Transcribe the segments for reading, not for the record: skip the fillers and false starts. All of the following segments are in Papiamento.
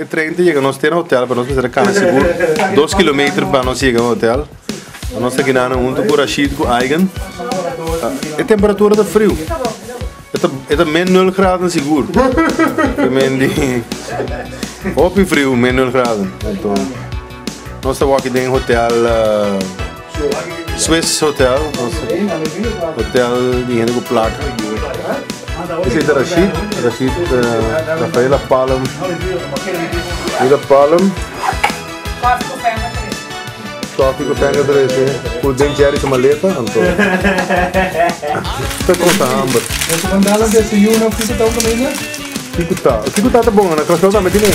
E trein ta yega nos te na hotel, pero nos mester a kana sigur dos kilometer pa nos yega hotel. Nos ta kina hunto ku Rashid ku Aigen. E temperatura ta friu. E ta e ta min nul graden sigur. Ke men di hopi friu min nul graden. Anto nos ta waki den hotel Swiss Hotel, hotel di hende ku plaka. Esei ta Rashid, Rashid Rafaela Palm, Mila Palm. Koffie ku Fenga trese ku den Jerry su maleta, anto ta kosa hamber. Boso mandala desayuno kiko ta un kaminda? Kiko ta? Kiko ta ta bon? Na Kòrsou tambe tin e.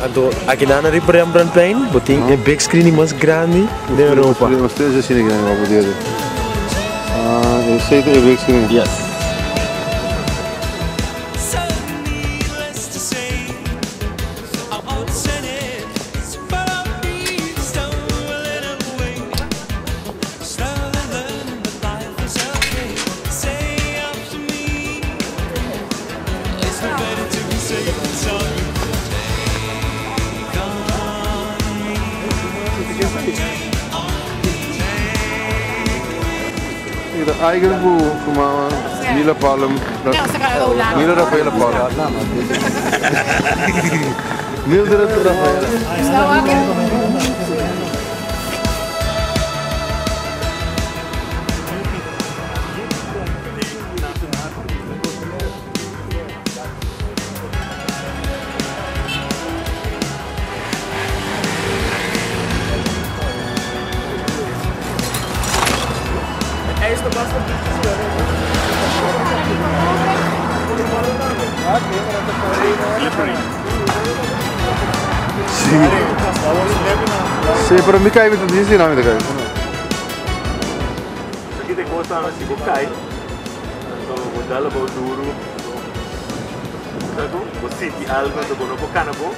Anto akinan na riba Rembrandtplein bo tin e big screen di mas grandi den Europa. Nos tres asina grandi bo por dede. Ah, esei ta e big screen. Yes. Eigen ku su mama Mila Palm Mila Rafaela Palm Mildred Rafaela. Sí. Sí, pero mi kai mi ta disi na mi ta kai. Aki te cosa si bo kai anto bo dal abou duru anto bo sinti algo anto bo no por cana bo.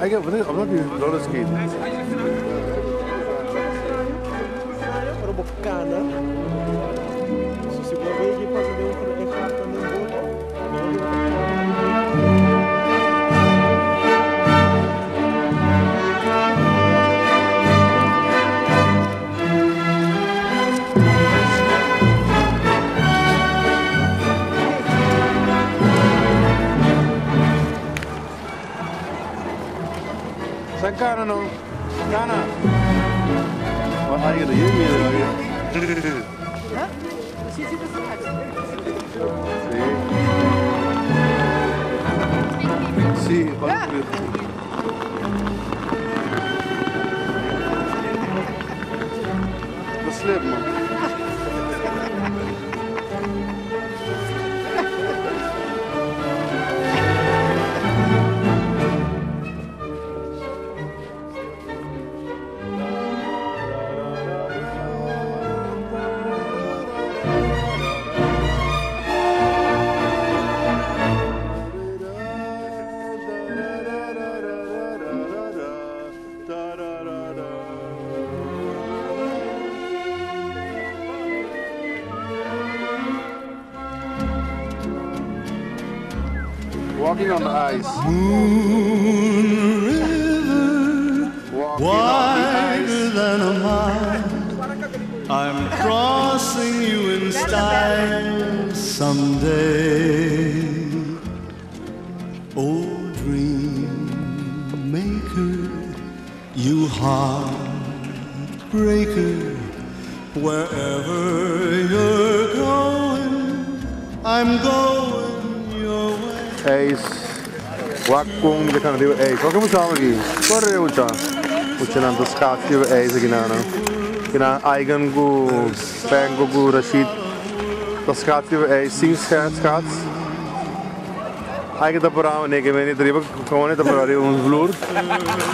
Eigen, wat is wat is roller skate? Ora bo kana, so si bo wei ki pasa den un e gat den boto, San kana no. Kana. Wat eigen de hier meer. Sí. Sí, Dat slip man. Walking on the ice. Moon River, Walking on the wider ice. than a mile. I'm crossing you in style someday. Oh, dream maker, you heartbreaker, wherever you're going, I'm going your way. IJs. Wak kon de kan riba ijs. Wat moet aki? Kore ucha. Ucha nan ta schaats riba ijs aki nan. Kina Eigen gu Pengo gu Rashid. Ta schaats riba ijs. Sing schaats schaats. Eigen ta parava nee, ik weet niet riba gewoon ta parava riba un vloer.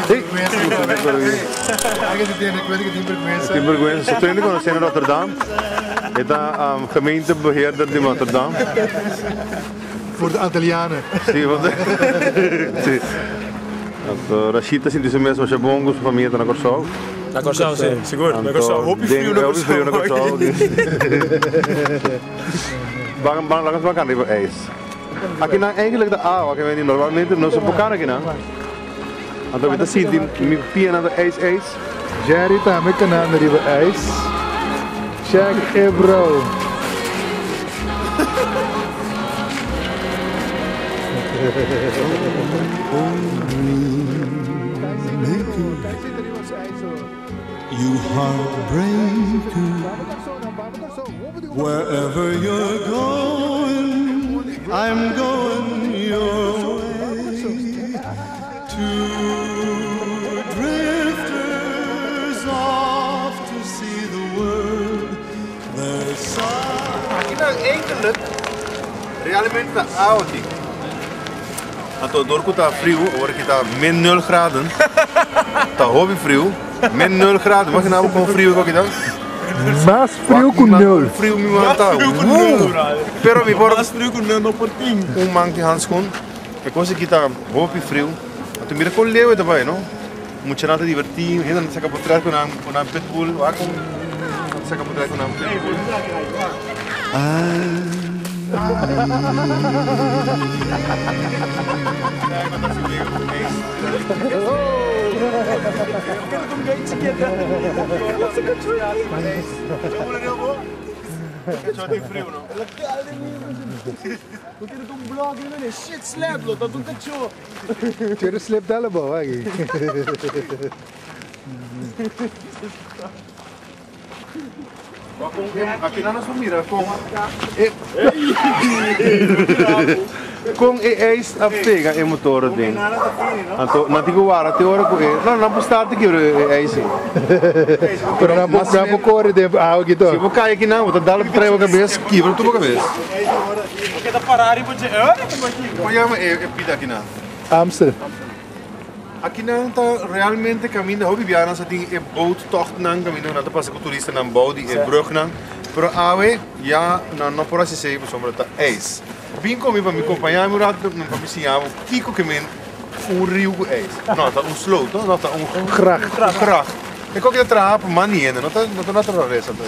Hey, Eigenlijk ik weet ik het niet vergwensa. Tim vergwensa. Zo toen ik in Rotterdam. Het is gemeentebeheerder di Rotterdam. Voor de Antillianen. Si, want si. Anto Rashid ta sinti su mes masha bon ku su famia ta na Kòrsou. Na Kòrsou, si, sigur. Na Kòrsou. Hopi friu na Hopi friu na Kòrsou. Kòrsou. Ban ban laga nos ban kana riba ijs. Akinan eigenlijk ta awa ke meni normalmente nos no por kana akinan. Anto mi ta sinti mi pianan ta ijs ijs. Jerry tambe kanando riba ijs. Check e bro. You heartbreaker, wherever you're going, I'm going your way. Two drifters off to see the world. There's some. Aki nan eigenlijk realmente ta awa aki. Anto door ku ta friu, ora ki ta min nul graden, ta hopi friu, min nul graden, imagina bo kon friu ku aki ta. Mas friu ku nul. Friu mi man ta. Woo! Pero mi por. Mas friu ku nul no por tin. Un man ki handschoen. E kos aki ta hopi friu. Anto mira kon leu e ta bai, no? Muchanan ta divertí, hendenan ta saka potret ku nan ku nan pitbull. Wak kon nan ta saka potret ku nan pitbull. Quiero slip dale bo aki. Aki nan nos por mira kon e kon e ijs a pega e motor aden. Anto nan tin ku wara te ora ku e no nan por start kibra e ijs ei. Pero nan por nan por kore den awa aki to. Si bo kai aki nan bo ta dal trae bo kabes kibra tur bo kabes. Kon yama e pida aki nan? Amstel. Akinan ta realmente kaminda hopi biaha nan sa tin e boottochtnan kaminda ku nan ta pasa ku turistanan bou di e brugnan, pero awe ya nan no por hasi esei pasobra ta ijs. Bin ku mi pa mi kompañá mi un rato pa mi siña bo kiko ke men un riu ku ijs. No, ta un sloot, no? No, ta un Gracht. Un gracht. E koki ta traha pa man di hende, no ta no ta naturalesa ta.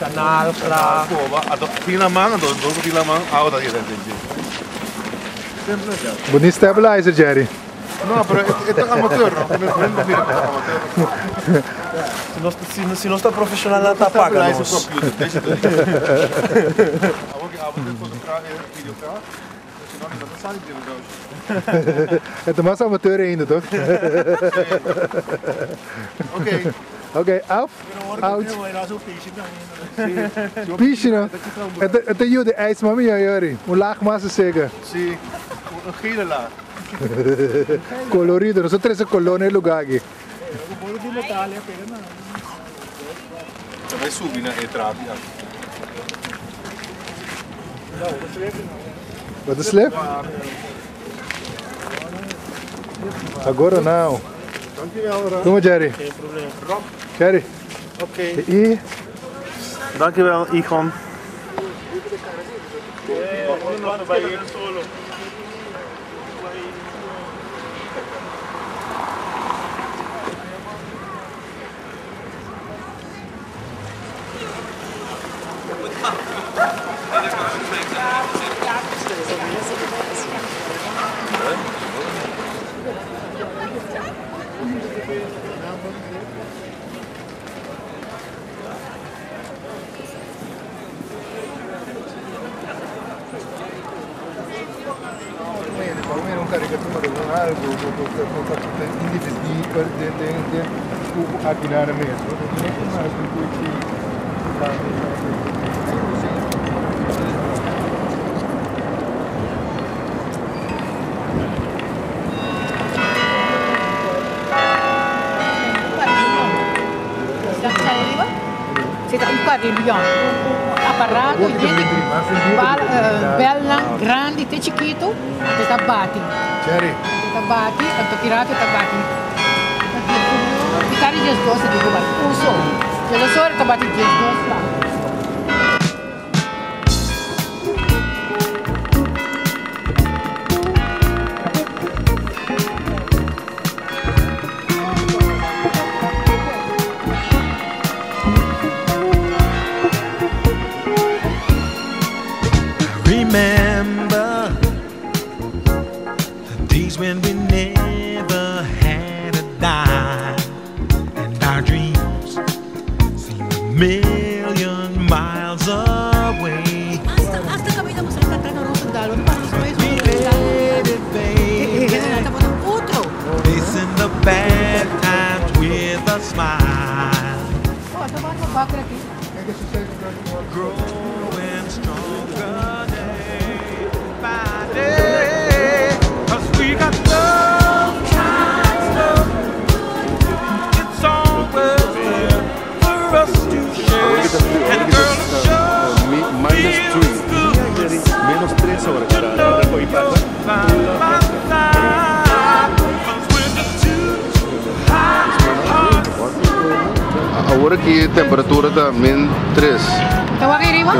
Kanaal, gracht. Koba, anto tin laman, anto dor ku tin laman awa ta yega den dje. Bo ni stabilizer Jerry. No, pero e ta amateur no. Mi ta amateur. Si nos si si nos ta profesional nan ta paga nos. E ta mas amateur ainda toch? Oké. Oké, af, out. Pishi no. E ta yuda e ijs mami ya Yori. Un laag mas a sega. Si, un gele laag. Colorido, nos a trece color na e lugar aki. Ta bai subi na e trapi aki. Bo ta slip? Agora não. Dankjewel Rob. Como Jerry? Geen probleem. Rob. Jerry. Oké. E. Dankjewel Igon. karikatura di algu ku ta indivisibel den den den ku akinan mes. Si ta un carillon, un aparato yen di belnan grandi te chikito ku ta bati. Ku ta bati, anto ki rato ta bati. Mitad di diesdos ta dico bati un so. Diesdos ora ta bati diesdos la. Remember the days when we never had a dime and our dreams seemed a million miles away. Hasta hasta caminda bo sa ta na Rosendal, bo ta pasa nos mes We made it, baby. Tabata otro. Facing the bad times with a smile. Oh, tabata bakker aki. Growing stronger day by day. 'Cause we got love, love. It's always there for us to share. And girl, it sure Minus feels 3. good Menos 3 ora. to know you're by my side. 'Cause we're just two high hearts. Awor aki temperatura ta min 3. Ta wak ariba?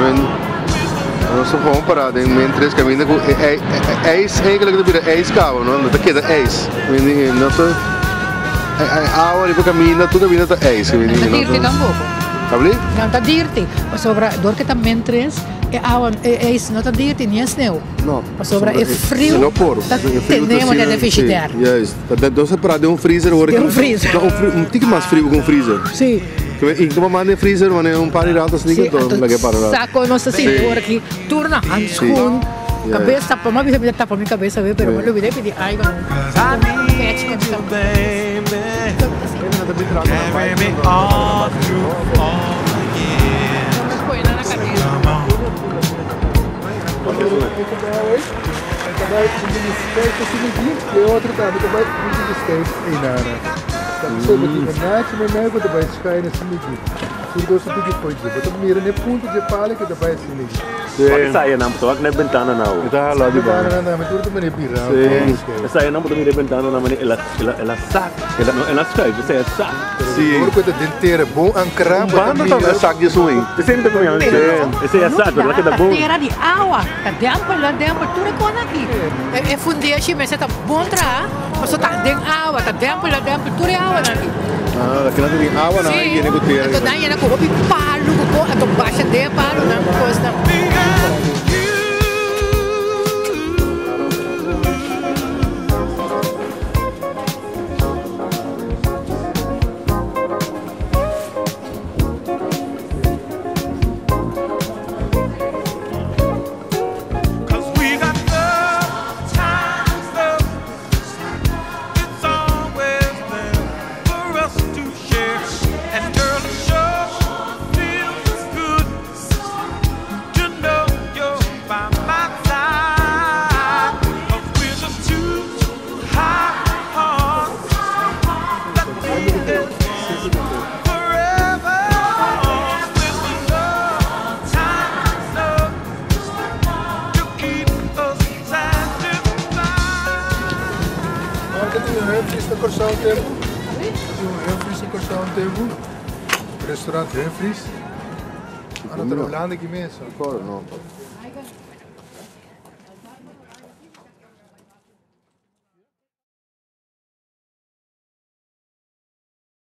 Nos ta gewoon para den min 3 caminda cu ijs eigenlijk ta bira ijs caba no, no ta keda ijs. No ta awa riba caminda, tur caminda ta ijs. No ta dirti tampoco. Abli? No ta dirti, pasobra dor cu ta min 3 e awa e ijs no ta dirti ni e sneeuw. No. Pasobra e friu No por. ta tenemos den e frigidaire. Juist. Ta nos a para den un freezer ora. Den un freezer. Ta un tiki mas friu cu un freezer. Sí. I kuma manda e freezer wanneer un par di rato asina Sí, cu laga e para rato. Saco nos ta sinti ora ki tur na handschoen, cabes tapa, mi a bisa mi ta tapa mi cabes awe pero mi a lubida e pidi aigo un patch cu mi ta. Carry me all through all the years. Come on. Wak esaya nan, pasobra wak na e bentana nan awo. E ta hala di banda. Esaya nan bo ta mira e bentana nan manera el a el a sak, no el a schuif, esei a sak. Un banda tambe a sak di esun ei. Esei mi ta komiendo, esei a sak, pero el a keda bon. Ta tera di awa, ta dempel, ta dempel tur e kos aki. E fundeshi mester ta bon traha, pasobra ta den awa, ta dempel, ta dempel tur e awanan aki. Ah, ta kila tin awa nan yena ku tera. Anto nan yena ku hopi palu ku ko, anto basha den e palunan ku kosnan. Cause we got love, times love. It's always there for us to share. And girl, it sure feels good to know you're by my side. 'Cause we're just two high hearts that beat as one forever. With the love, times love to keep us satisfied. Marka tin un Humphries na Kòrsou un tempu? Tin un Humphries na Kòrsou un tempu? Restaurant Humphries? Ah, no, ta na Hulanda aki mes. No.